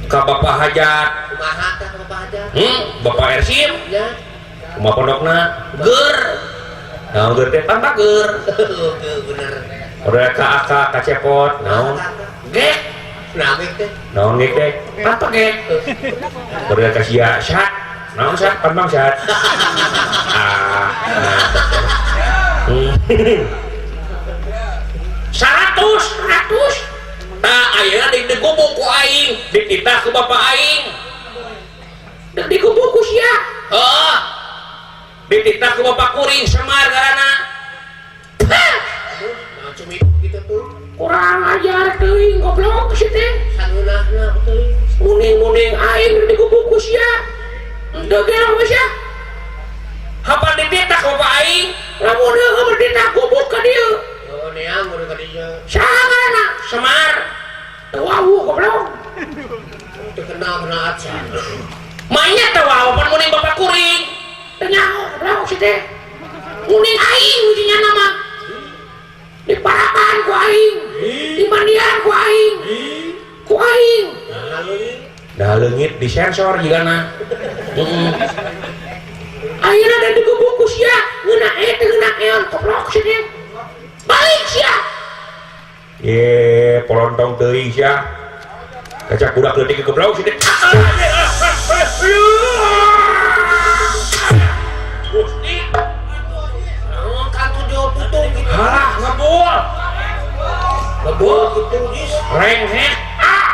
Speaker 1: ka Bapak Hajat.
Speaker 2: Kumaha tah ka Bapak Hajat?
Speaker 1: Bapak Ersim.
Speaker 2: Ya.
Speaker 1: Kumaha pondokna? Ger. Naon ger teh pan bager.
Speaker 2: Bener.
Speaker 1: Udah ka aka ka cepot naon? Gek.
Speaker 2: Naon teh?
Speaker 1: Naon gek teh? Pan gek. Udah ka sia sat. Naon sat? Pan bangsat. Ah. 100 100. Tah ayeuna digubuk ku aing, dititah ku bapak aing. Digubuk ku sia. Heeh. Dititah ku bapak kuring Semar ngaranna.
Speaker 2: Aduh, cumi gitu tuh.
Speaker 1: Kurang ajar teuing goblok si teh.
Speaker 2: Sangeunahna teuing.
Speaker 1: Muning-muning aing digubuk ku sia. Henteu geura we sia. Hapan dititah ku bapak aing, lamun heueuh dititah gubuk ka dieu.
Speaker 2: Oh, neang ka dieu.
Speaker 1: Saha ngaranna? Semar. Teu wawuh goblok.
Speaker 2: Teu kenal kenal acan.
Speaker 1: Manya teu wawuh pan muning bapak kuring. Teu nyaho goblok si teh. Muning aing ujinya nama. Diparakan ku aing. Dimandian ku aing. Ku aing. Dah leungit disensor jigana. Heeh. Ayeuna da digubuk ku sia, ngeuna teu ngeuna eon goblok si teh. Balik sia. Ye, polontong teuing sia. Kaca budak leutik goblok si teh. Gusti.
Speaker 2: Naon katujuh tutung gitu.
Speaker 1: Halah ngebul.
Speaker 2: Ngebul gitu jis.
Speaker 1: Renghek. Ah.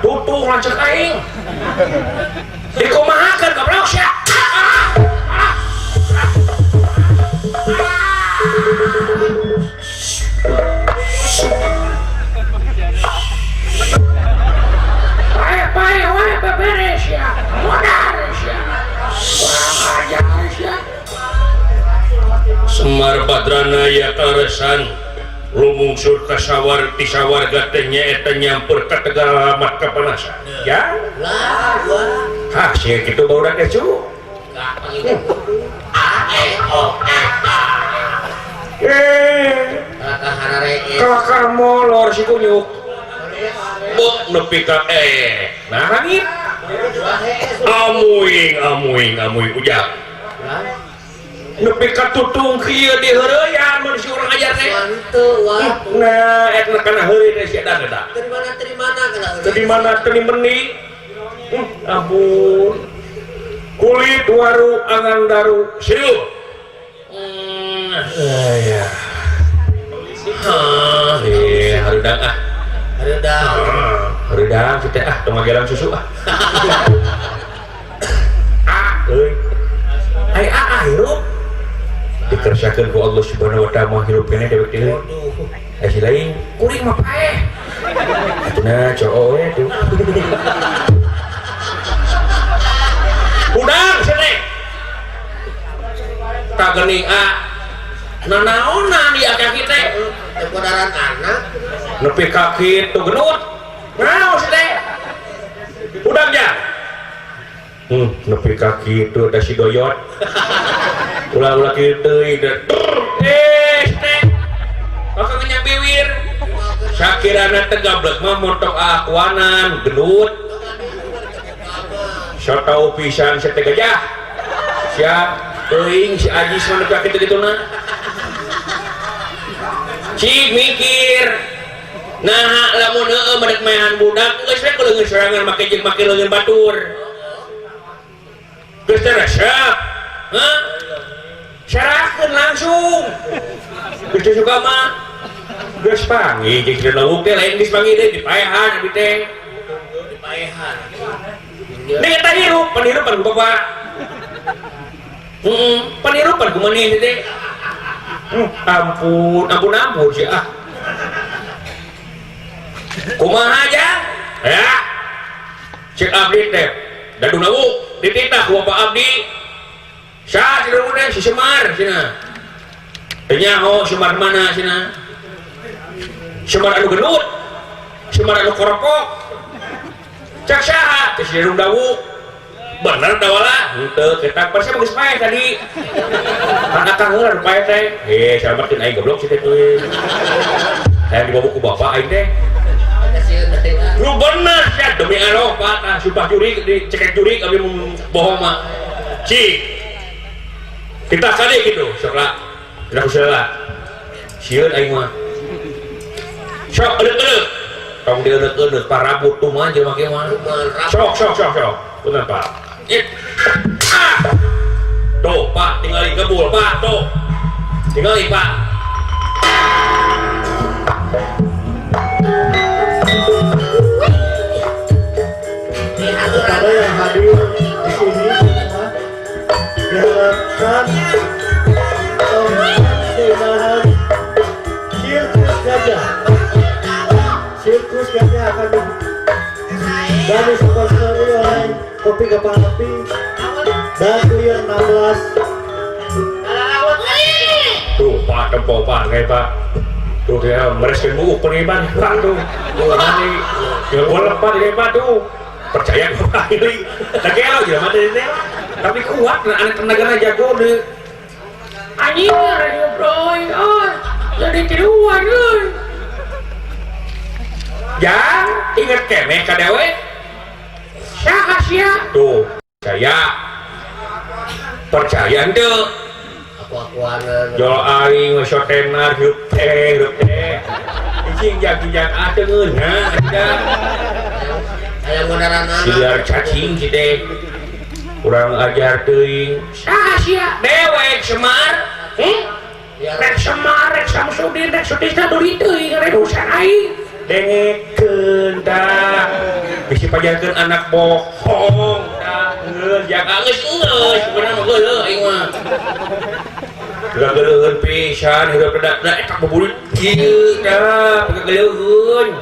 Speaker 1: Tutung lanceuk aing. Dikumahakeun goblok sia. Pae wae beberes ya. Modar sia. Kurang ajar sia. Semar Badrana ya karesan lumungsur ka sawar ti sawarga teh nyaeta nyampur ka Tegal Alamat kapanasan. Ya.
Speaker 2: Lah, wah.
Speaker 1: Hah, sia kitu barudak teh cu.
Speaker 2: A E O E A.
Speaker 1: Kakak molor si kunyuk. Bok nepi ka nah rangit. Amuing amuing amuing ujang. Nepi ka tutung kieu diheureyan mun si urang ajar teh. Nah, eta kana heureuy teh si edan eta.
Speaker 2: Teu di mana kana heureuy.
Speaker 1: Teu di mana teu di meni. Ampun. Kulit waru angan daru siuh. Ya. Ah, hareudang ah.
Speaker 2: Hareudang.
Speaker 1: Hareudang kitu ah, tong ngagelang susu ah. Ah, euy. Ai ah hirup. Dikersakeun ku Allah Subhanahu wa taala mah hirup keneh dewek teh. Ai si lain kuring mah paeh. Atuh cowok we tuh. Udang sene. Tak geuning ah. Nanaonan di kaki teh
Speaker 2: teu podaran anak
Speaker 1: nepi ka kitu genut. Naon si teh? Udang ja. Nepi ka kitu da si doyot. Ulah-ulah kitu teuing da. Teh. Maka ngenyang biwir. Sakirana teh gablek mah montok akuanan genut. So tau pisan si teh gajah. Sia teuing si Ajis mah nepi ka kitu-kituna. Cik mikir. Nah, lamun heueuh bedek maehan budak geus we leungeun sorangan make jeung make leungeun batur. Geus teh resep. Hah? Sarakeun langsung. Geus teh suka mah. Geus panggih jeung si lawuk teh lain geus panggih deui dipaehan abdi teh.
Speaker 2: Dipaehan.
Speaker 1: Nih eta hirup, panirupan ku bapak. Heeh, panirupan ku maneh teh. Ampun, ampun ampun sih ah. Kumaha jang? Ya. Cek abdi teh. Dadung lawuk dititah ku bapak abdi. Saha si lawuk teh si Semar cenah. Teu nyaho Semar mana cenah. Semar anu gendut. Semar anu koropok. Cek saha teh si Dadung Dawuk. Bener da wala? Henteu, kita pasti geus paeh tadi. Kan akang heula nu paeh teh. Salametkeun aing goblok si teh teuing. Hayang dibawa ku bapak aing teh. Lu bener sia demi Allah Pak, tah sumpah jurig dicekek jurig abdi mun bohong mah. Cik. Kita kali gitu, sok lah. Kita kuseula. Sieun aing mah. Sok euleuk-euleuk. Tong dieuleuk-euleuk parabut tuh mah jelema kieu mah. Sok sok sok sok. Punten Pak. Ah. Tuh Pak, tingali ngebul Pak, tuh. Tingali Pak.
Speaker 4: Kepada yang hadir di sini semua diharapkan keindahan sirkus gajah. Sirkus gajah akan dan disponsori oleh Kopi Kepala Api dan Clear 16.
Speaker 1: Tuh Pak, tempo Pak, kayak Pak. Tuh dia mereskeun buuk pengiban Pak tuh. Tuh nanti ya boleh Pak kayak Pak tuh. Percaya ku Pak ini. Tak kelo jelema teh teh. Tapi kuat, nah, anak tenagana jago deh. Anjing, radio bro, oh, jadi tiruan euy. Jang, inget keneh ka dewe? Saha sia? Tuh, saya percaya henteu.
Speaker 2: Aku-akuanan.
Speaker 1: Jol aing geus tenar hirup teh, hirup teh. Cicing jang-jang ah teu ngeunah sia.
Speaker 2: Hayang ngodaranana.
Speaker 1: Siar cacing si teh. Kurang ajar teuing. Saha sia? Dewek Semar. Rek Semar, rek Samsudin, rek Sutisna duri teuing rek urusan aing. Dengekeun tah. Bisi pajarkeun anak bohong tah. Geus jang geus geus bener mah geuleuh aing mah. Geuleuheun pisan hirup da da eta buburit kieu tah geuleuheun.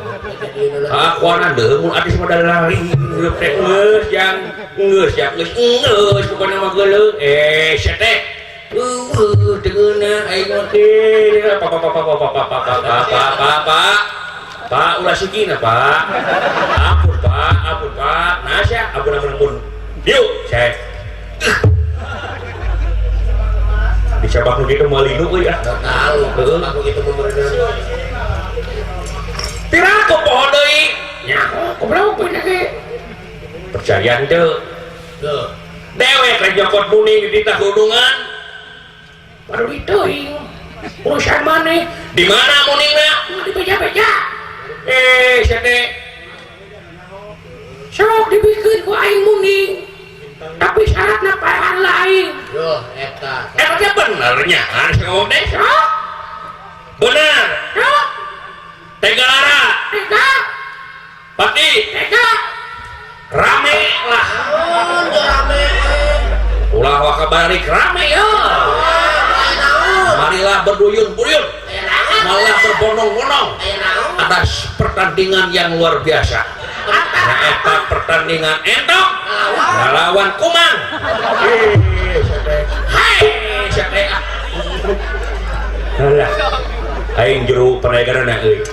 Speaker 1: Akuanan deuh mun artis mah lari hirup teh geus jang geus jang geus geus pokona mah geuleuh. Sia teh. Eueuh teu ngeunah aing mah teh. Pak pak pak pak pak pak pak pak pak pak pak. Pak ulah sikina Pak. Ampun Pak, ampun Pak. Nah sia, ampun ampun ampun. Yuk, saya. Dicabak nu kitu moal linu euy ah.
Speaker 2: Tahu, aku kitu memeureunan.
Speaker 1: Tiraku poho deui. Nyaho, goblok we ge. Percaya henteu?
Speaker 2: Heuh.
Speaker 1: Dewek rek jokot muning di titah gunungan. Baru diteuing. Urusan maneh? Di mana muningna? Di beja-beja. Sia teh. Sok dibikeun ku aing muning. Tapi syaratna paehan lain.
Speaker 2: Duh, eta.
Speaker 1: Eta teh bener nya, harus ngomong teh. Sok. Bener. Sok. Tega lara. Tega. Pati. Tega. Rame lah.
Speaker 2: Oh, rame.
Speaker 1: Ulah waka balik rame ya. Marilah berduyun-duyun. Malah berbondong-bondong atas pertandingan yang luar biasa. Nah, eta pertandingan entok ngalawan Kumang. Hai, sate. Alah. Aing jero panaegarana euy.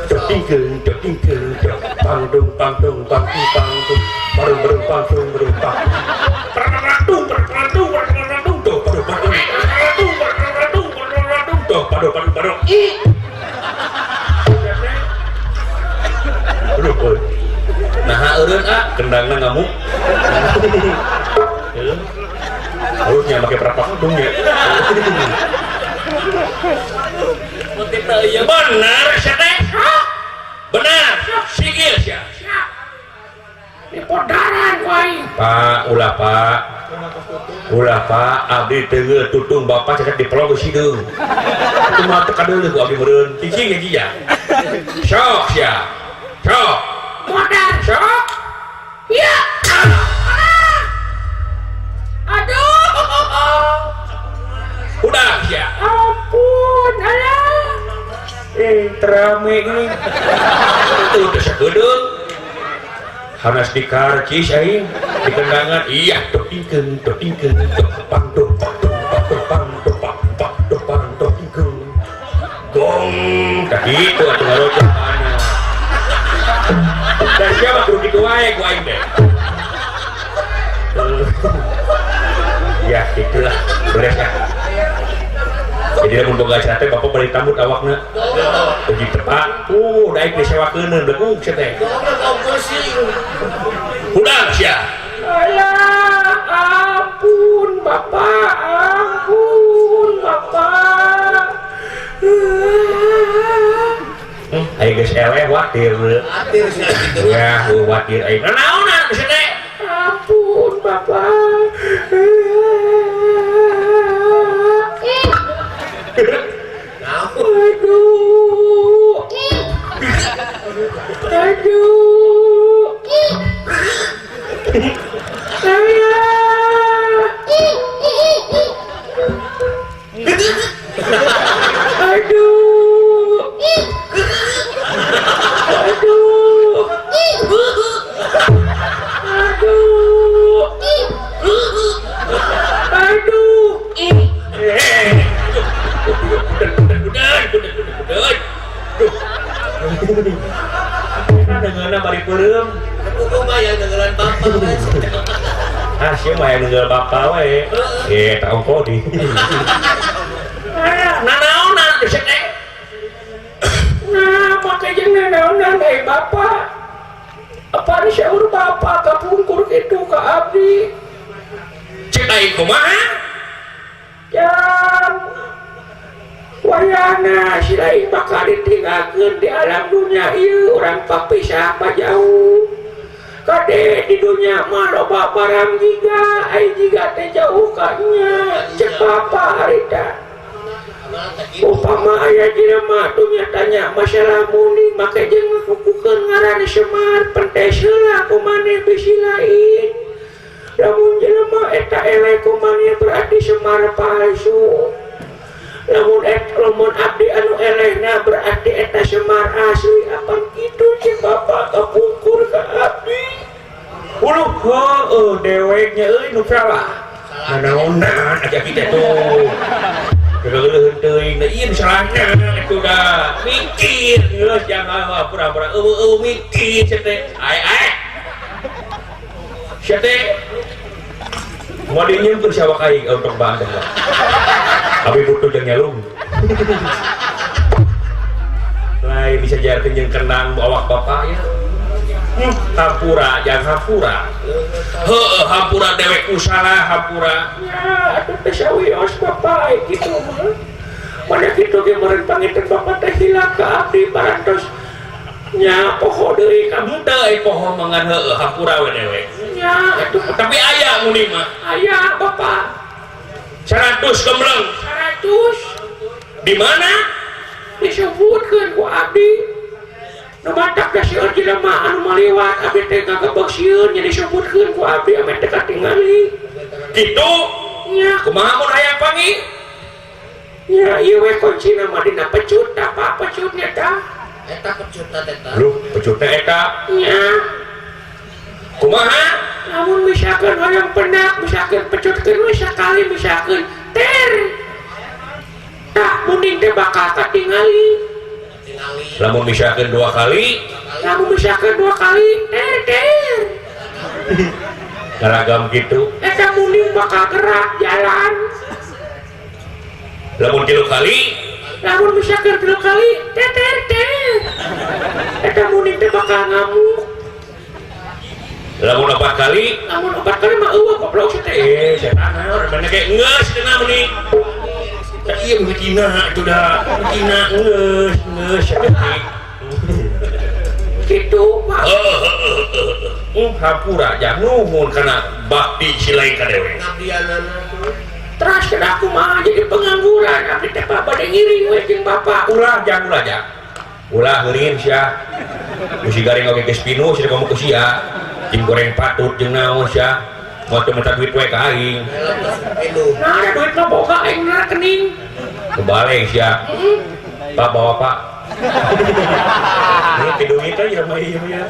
Speaker 1: Tingkeun, tingkeun, pangtung pangtung pangtung pangtung, bareng bareng pangtung bareng pang. Pertung pertung pertung tuh, padu padu. Pertung pertung pertung tuh, padu padu padu. Aduh, nah eureun ah, kendangna ngamuk. Harusnya make perapak tung ya. Benar sia teh. Benar, sigil sia. Di podaran ku aing. Pak, ulah Pak. Ulah Pak, abdi teu tutung bapak cecek di pelog sideung. Itu mah teu kadeuleuh ku abdi meureun. Cicing ya sia. Sok sia. Sok. Modar sok. Ya. Aduh. Udah sia. Ampun, alah. Terame gini. Itu udah sakedeung. Hanas dikarcis aing dikendangan iya tingkeun tingkeun pangtung pangtung pangtung pangtung pangtung pangtung tingkeun. Gong tah kitu atuh ngarocok mana. Dan siapa kudu kitu wae ku aing teh. Ya itulah beres ya. Jadi lamun boga acara teh bapak bari tambut awakna. Uji tepat. Daek disewakeun deuk sia teh. Hudang sia. Alah, ampun bapak, ampun bapak. Ayo geus eleh watir.
Speaker 2: Watir sia kitu.
Speaker 1: Ya, watir aing. Nanaonan sia teh? Ampun bapak. Aduh. Aduh. Saya. Aduh. Aduh. Aduh. Aduh. Udah, bari peureum.
Speaker 2: Kudu mah yang nenggelan bapak we.
Speaker 1: Ah, sia mah yang nenggelan bapak we. Eh, tak ongko di. Nanaonan geus teh. Nah, make jeung nanaonan deui bapak. Apa syaur bapak kapungkur kitu ka abdi? Cek aing kumaha? Jang wayana si lain bakal ditinggalkeun di alam dunia ieu urang papisah jauh. Kade di dunia mah loba barang jiga, ai jiga teh jauh ka nya cek bapak harita. Upama aya jelema dunya tanya masalah munding make jeung ngakukukeun ngaran Semar pentes heula ku maneh bisi lain. Lamun jelema eta eleh ku maneh berarti Semar palsu. Lamun lamun abdi anu elehna berarti eta Semar asli. Apa kitu cek bapak kapungkur ka abdi? Uluh heueuh deweknya euy nu salah. Nanaonan aja kita tuh. Geuleuh teuing da ieu salahna atuh da. Mikir geus jangan pura-pura eueuh mikir sia teh. Ae ae. Sia teh. Moal dinyieunkeun sia awak aing untuk bahan. Abi butuh jeung nyalung. Lain bisa jarkeun jeung kendang awak bapak ya. Hampura jangan hampura. Heueuh hampura dewek usaha hampura. Ya atuh teh sawios bapak kitu mah. Mana kitu ge meureun panginten bapak teh hilap ka abdi parantos nya poho deui ka henteu euy poho mangan heueuh hampura we dewek. Nya atuh tapi aya muni mah. Aya bapak. 100 gembleng. 100. Di mana? Disebutkeun ku abdi. Nu matak da sieun jelema anu maliwat abdi teh ngagebeg sieun nya disebutkeun ku abdi ame teh katingali. Kitu nya kumaha mun hayang panggih? Nya ieu we kuncina mah dina pecut tah apa pecutnya tah?
Speaker 2: Eta pecutna teh tah.
Speaker 1: Luh, pecutna eta. Nya. Kumaha? Lamun misalkan hayang pendak, misalkan pecutkeun we sakali misalkan ter. Tah munding teh bakal katingali. Lamun misalkan dua kali, lamun misalkan dua kali, ter ter. Ngaragam gitu. Eta munding bakal gerak jalan. Lamun 3 kali, lamun misalkan 3 kali, ter ter ter. Eta munding teh bakal ngamuk. Lamun 4 kali, lamun 4 kali mah eueuh goblok sia teh. Setan naon mana ge geus cenah meni. Tah ieu mikina atuh da, mikina geus geus sia teh. Kitu mah. Hampura jang nuhun kana bakti si lain ka dewe.
Speaker 2: Ngabdianana tuh.
Speaker 1: Teras kada aku mah jadi pengangguran, abdi teh bade ngiring we jeung bapak. Ulah jang ulah jang. Ulah heurin sia. Nu si garing oge geus pinuh sia komo ku sia. Jeung goreng patut jeung naon sia. Moal teu minta duit we ka aing. Nah, ada duit mah boga aing na rekening. Kebalik sia. Pak bawa pak. Ini duit aja mah ieu ya.